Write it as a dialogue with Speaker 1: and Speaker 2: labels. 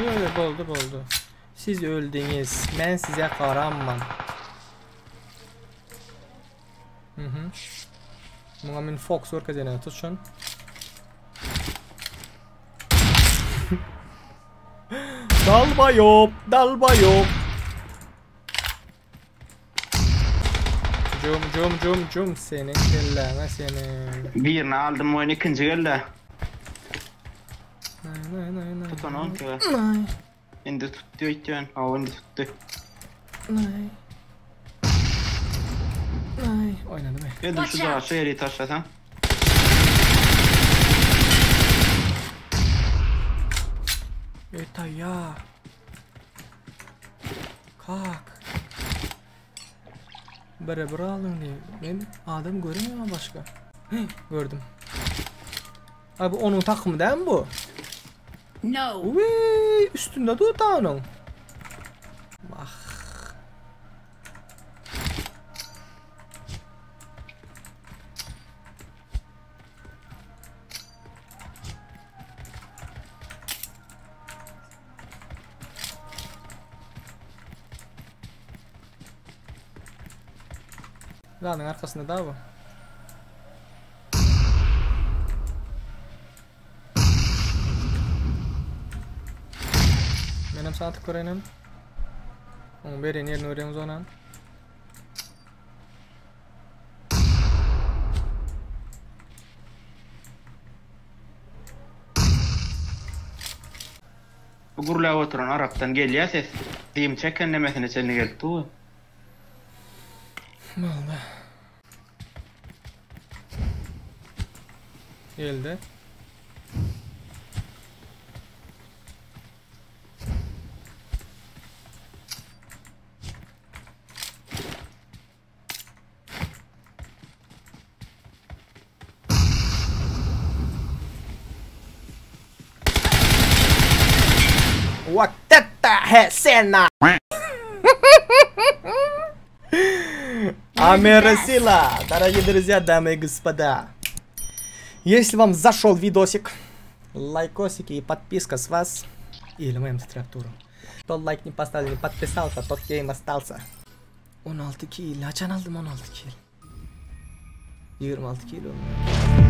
Speaker 1: Ýok, ýok, boldy, boldy. Siz öldüňiz. Men size garamman. Mhm. Muňa men Fox görkezene tut şun. Dalba yok, dalba yok. Cum cum cum cum senin kelläňe senin.
Speaker 2: Birini aldym oyun ikinji geldi.
Speaker 1: Nay nay nay nay.
Speaker 2: Tutan on ki.
Speaker 1: Nay
Speaker 2: Indi tutdy öýtýän. Hawa indi tutdy.
Speaker 1: nay. Nay oýnady my?
Speaker 2: Edil şu
Speaker 3: Watch out.
Speaker 2: daşa ýeri taşlasaň.
Speaker 1: Это я. Kak. Bire bir aldyň diýip. Men adam göremiyorum başga. Hey, gördüm. Ay bu onun takımı değil mi bu?
Speaker 3: No.
Speaker 1: Uy, üstünde dur da onun. Ah. Dağın arkasında daha bu. Menem sana tık görenim. Onun beren yerini öğreniyoruz onan.
Speaker 2: Bu gürläp oturan Arapdan gelýär ses. Diýim çeken nemesine çenli gelip dur.
Speaker 1: Boldy. Geldi. What the heck sena? Амерасила, дорогие друзья, дамы и господа. Если вам зашел видосик, лайкосики и подписка с вас. Или моим трактуром. Кто лайк не поставил, не подписался, тот гейм остался. 16 kill. Haçan aldım 16 kill? 26 kill oldu.